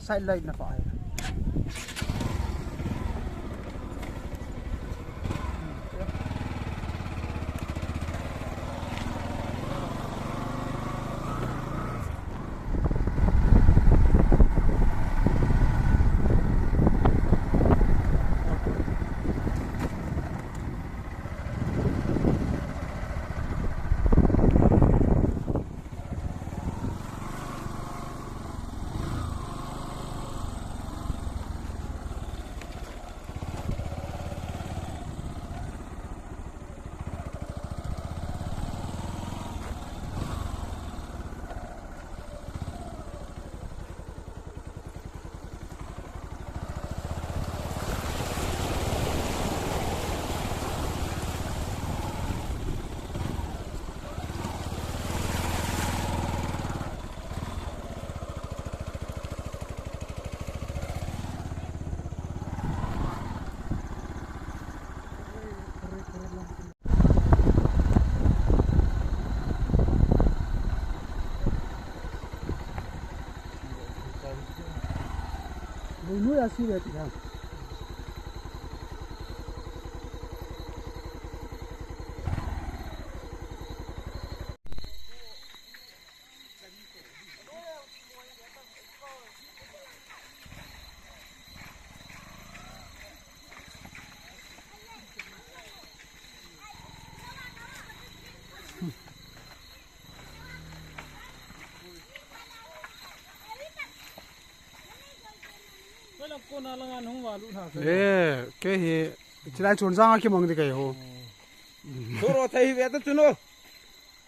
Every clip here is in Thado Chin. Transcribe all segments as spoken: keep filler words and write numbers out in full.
Side light na pa ai. Lui lui a si ve ti ha. Koi lang kona lang an hung wa lu na. Eh, kei hi, chilai chun jang a kimang di kei ho. Thuro thei ve ta chun o.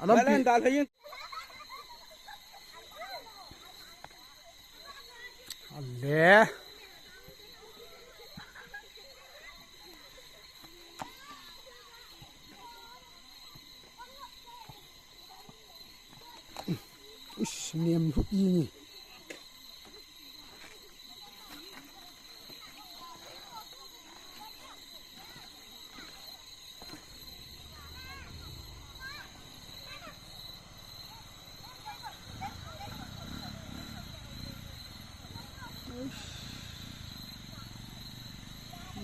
Alam pi. Malan dal thei. Ale. Ush, nem hu i ni.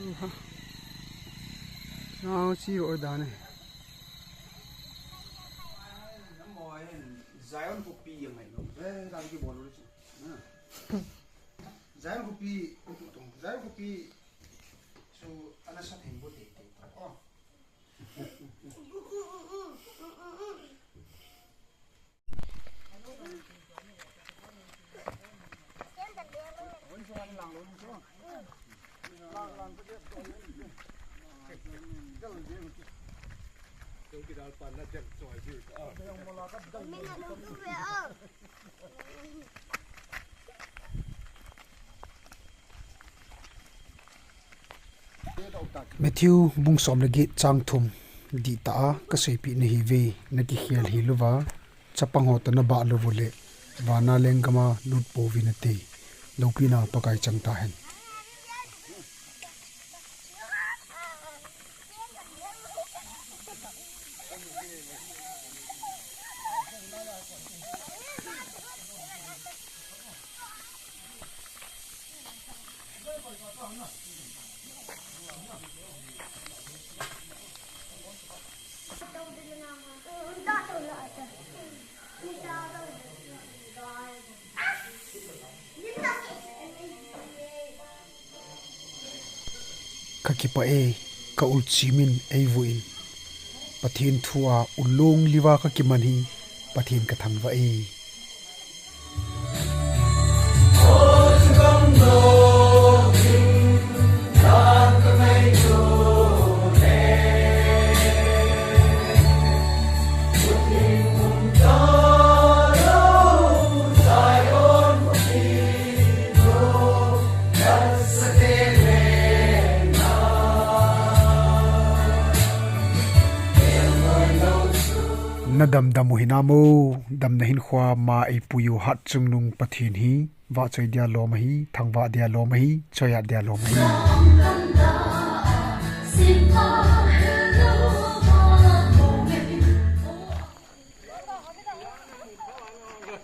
Uha. Nau chi ro da ne. Zion khopi yang ngai lo. Eh, dan ki bol lo chi. Zion khopi, Zion khopi. Chu ana sa thei bo tei tei. Oh. Matthew bung som le get chang thum, dihtah a kaseipeh nahiuve, nakikhel hel uva, chapang ho toh nabah lou uleh, vana lenggam a lut pouvin ati. Loupina Pakai chang tahen. Kakipah e, ka ul chimin eivuh in. Pathen thu a ul long liuva kakiman hi, Pathen kathangvah e. Nadam dam u hinam o, damna hinkhoa ma eipui u Hatchungnung Pathen hi, vahchoi dia lom ahi, thangvah dia lom ahi, choi-at dia lom ahi.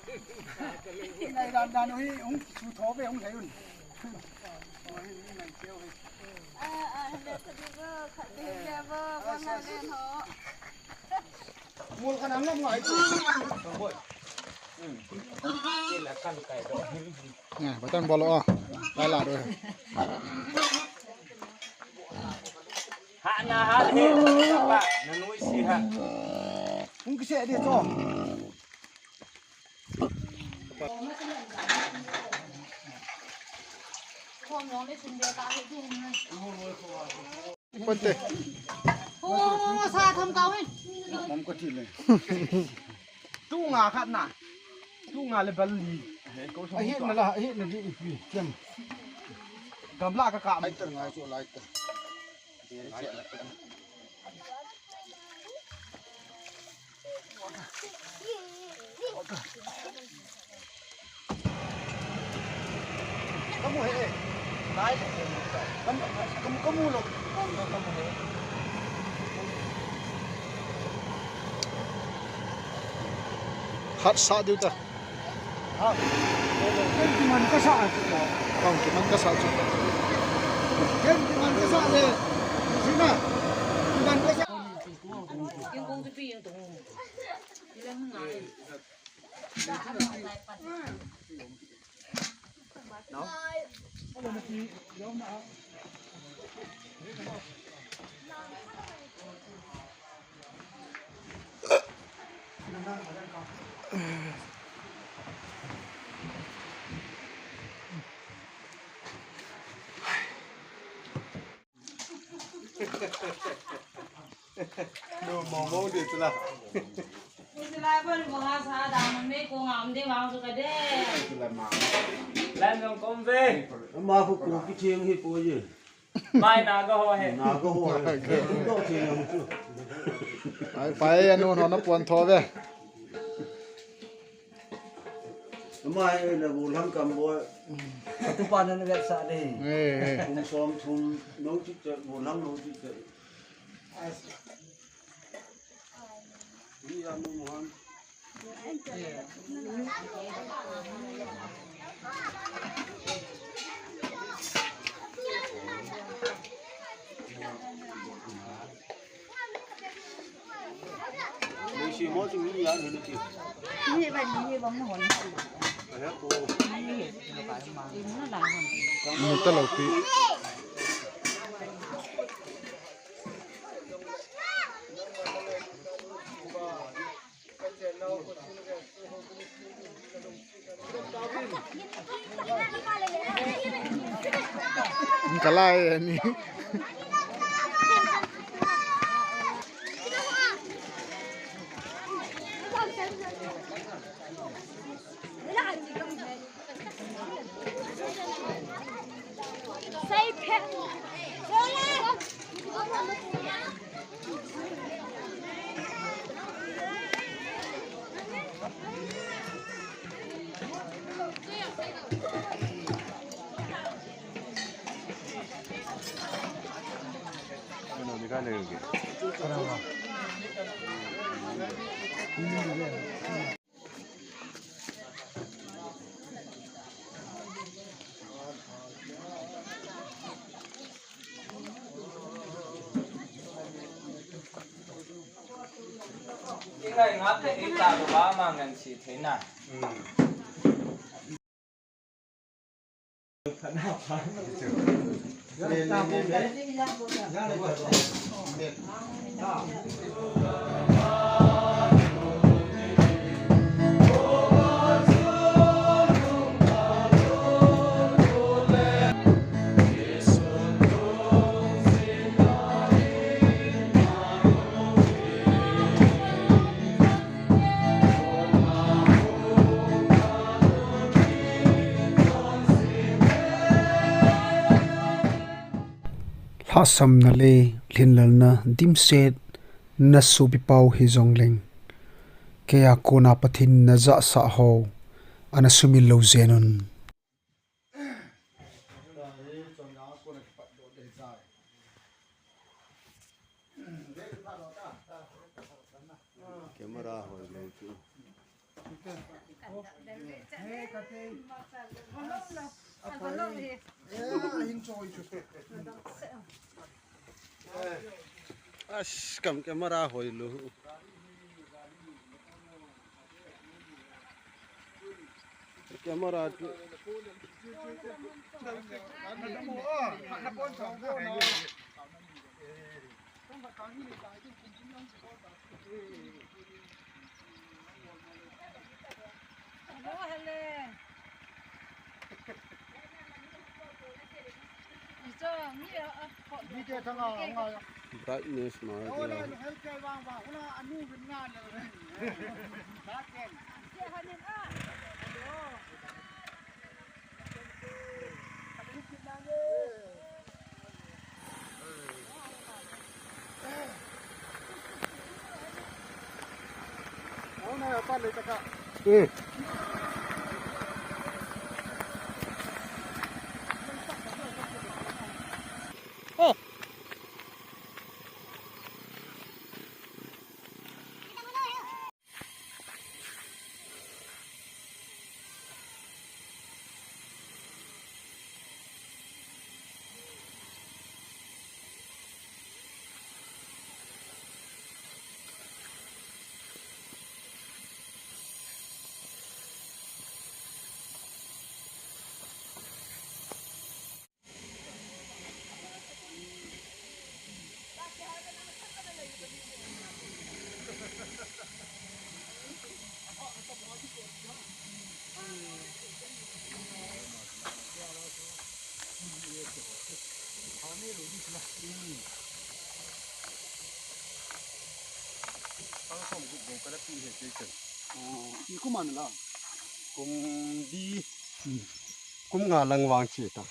Ngai dan dan hi hung chu tho ve hung thei un. Oi, ngai cheu hi. Ah, ah, le ka di bo, ka di le bo, ka na le ho. Mol ka nang ngam ngai chu. Boi. Hmm. Ila kan kai do. Nè, button bol o. Lai la do. Ha na ha he. Ba, na nui si ha. Hung kise de cho. Pante. Oh, sa tham kau hin. Tham ko thi le. Tu nga khat na. Tu nga le bal li. Ahi na la, ahi na di ipi. Kem. Gamla ka ka. Lighter ngai chu lighter. Kamu he. Nai. Kamu, kamu, kamu lo. Kamu he. Hat sa diu ta. Ha. Ken kiman kasa a chu. Kong kiman kasa chu. Ken kiman kasa le. Sina. Kiman kasa. No, mong mong de chula. Chula bol mo ha sa da man me ko ngam de ma su ka de. Chula ma. Lan jong kom ve. Ma ko ko ki theng hi po ye. Mai na ga ho he. Na ga ho he. Do theng ang chu. Ai, pai anu no na puan tho ve. Mai na bu lam kam bo. Atu pa na vet sa de. Eh, eh. Kum som thum no chi che bu lam no chi che. Ni ya mo mo han. Ni si mo tu ni ya ni ni ti. Ni ba ni ni ba mo hon. Ahe ko. Ni ta lo pi. Kalai ni. Ingai ngap le ita ko ba ma ngan si thei na. Lhahsamna le lhinlelna dimsetna sopi pau hijongleng, keia kona Pathen in najahsah ho ana sumil lou jeng un. Camera hoi lou chu. As, kam camera hoi lou. Camera tu. Brightness ma dia. Kum nga lang vang che ta.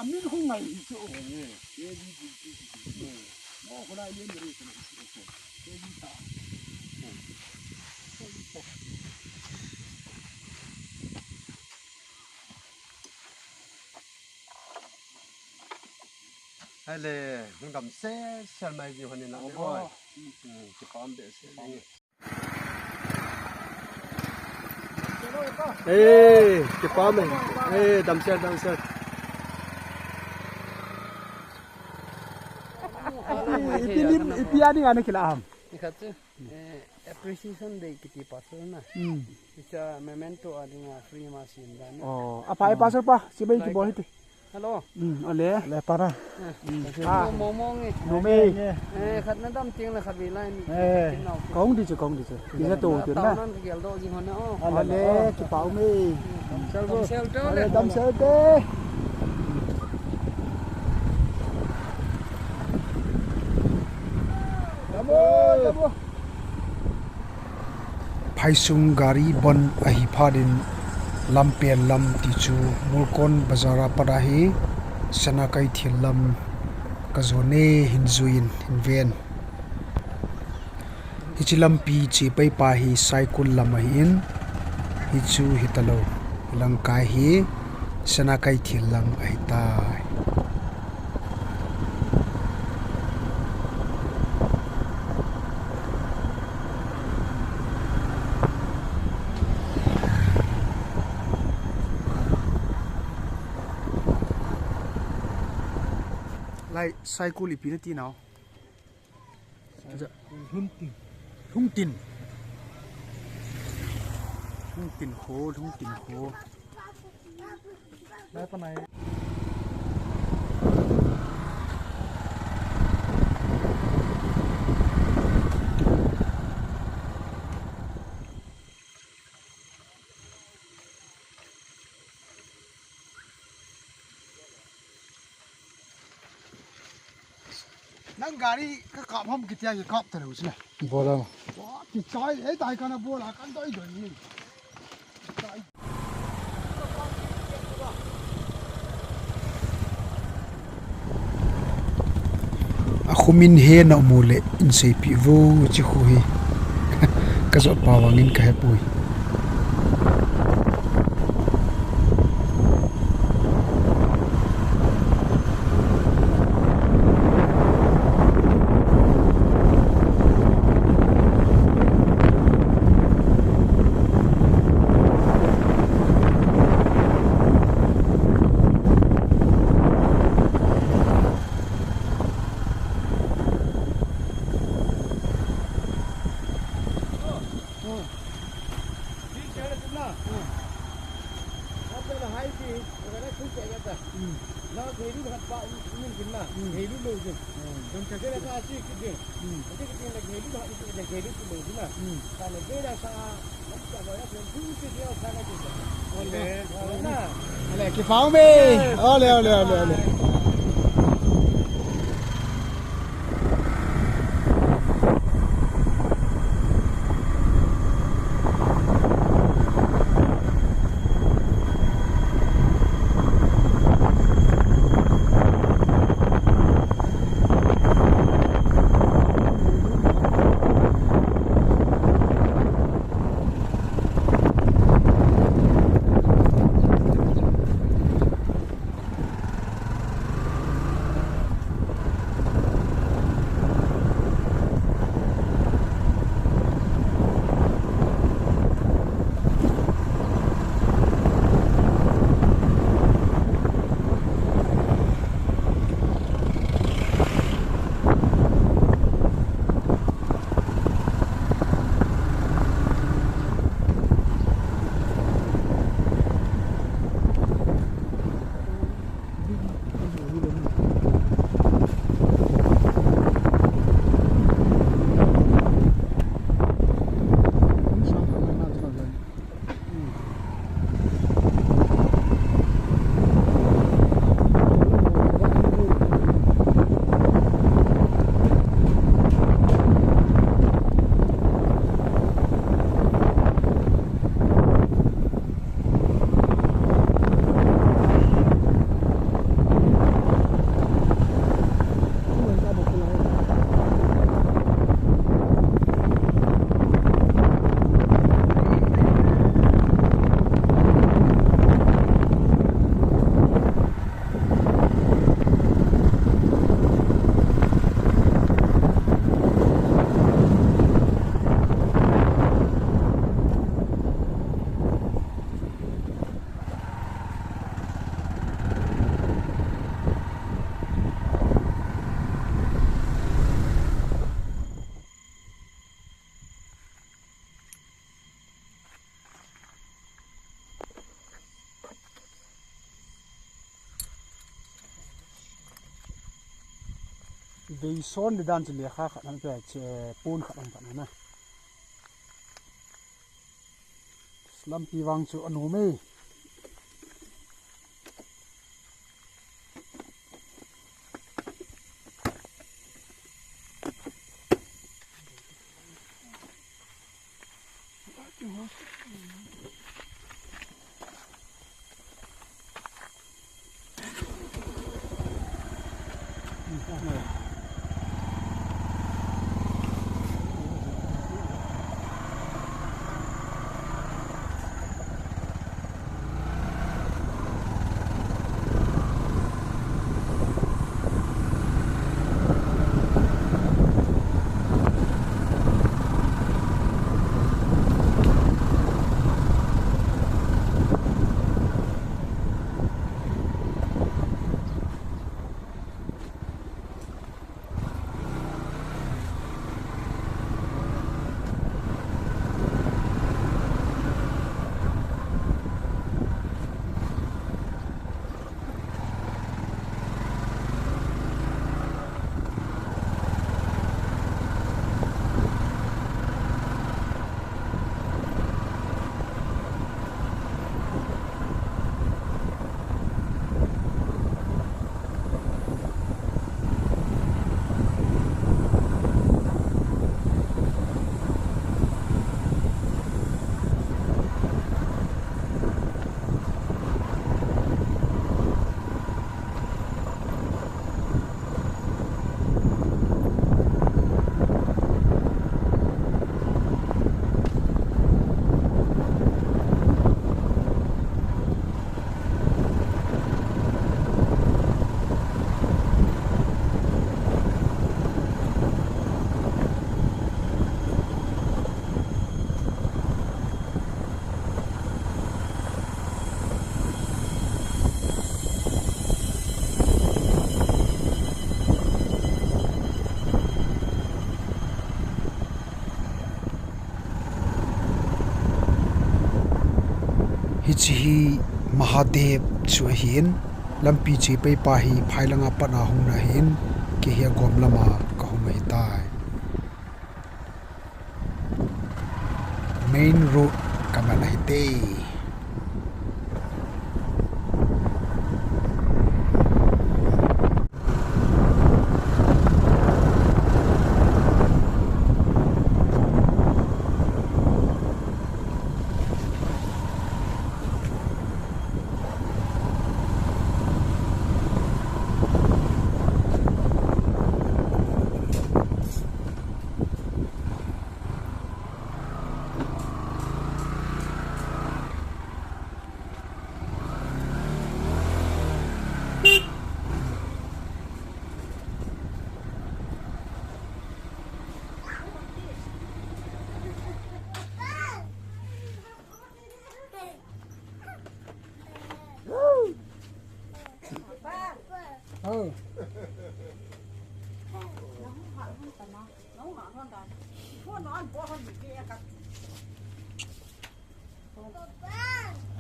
Amin ko ngai hi chu. Mo ko lai lien ri ko. Hai le, hung dam sel sel mai ji hon in na. Oi. Hmm, kipah behseh. Eh, kipah mai. Eh, dam sel, dam sel. Ipi lim, ipi a ding a na kila ham? Ni khat chu, eh, appreciation day kiti pastor na. Hmm. Hicha memento a dinga free ma sim dan na. Oh, aphai pastor pa, chibai kibol hite. Hello. Hmm, ole. Le para. Ah. Mo mo nge. Numei. Eh, khat na dam ting la khat vei lai ni. Eh, kong di chu, kong di chu. Kija to tu na. Tao nan ka gel do jing hon na o. Ole, kipah ume. Dam sel bo. Dam sel to. Ole, dam sel te. Dam o, dam o. Phaisung gari bon ahi phat in lampen lam ti chu Molkon Bazar a pat ahi, Senakeithel lam ka jon e, hin jui in, hin ven. Hiche lampi che pai pa hi Saikul lam ahi in, hichu hitalou, hilang kai hi Senakeithel lam ahitai. Lai, Saikul ipi nati nau? Lhungtin. Lhungtin. Lhungtin kho, Lhungtin kho. Lai panai. Nang gari ka kap ham kitia ki kap ta lou sina. Bola. Wa, kichai, eh, tai kana bola, kan doi doi ni. Kichai. Min he na mu le in seipeh vo, chi khu hi. Ka jot pa vangin ka hepoi. Ole, kipah ume. Ole, ole, ole, ole. Deisong di dan chu lekha khat hung pia che, pon khat hung pan na. Lampi vang chu anom e. Hiche hi Mahadev chu ahin, lampi chu pei pa hi phai langa pat a hung na ahin, kei hi agom lama kahung ahitai. Main road kaman ahite.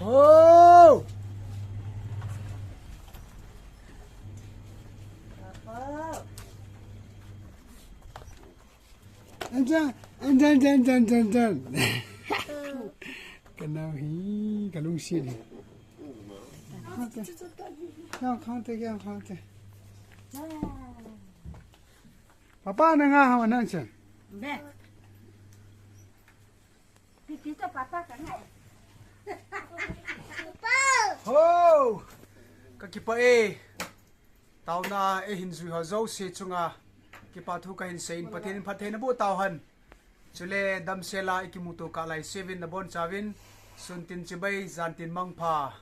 Oh! Anjan, anjan, jan, jan, jan, jan. Kanao hi, kalungset hi. Khante. Khante, khante. Papa nanga hao nan chen. Be. Pipi to papa ka ngai. Ho! Kakipah e. Taona eihin jui ho jouse chunga kipa thu kahin seiyin, Pathen in phattheina boh tauhen. Chule damsel a ikimuto kah lai seuvin nabonchauvin, sun tin chibai, jan tin mangpha.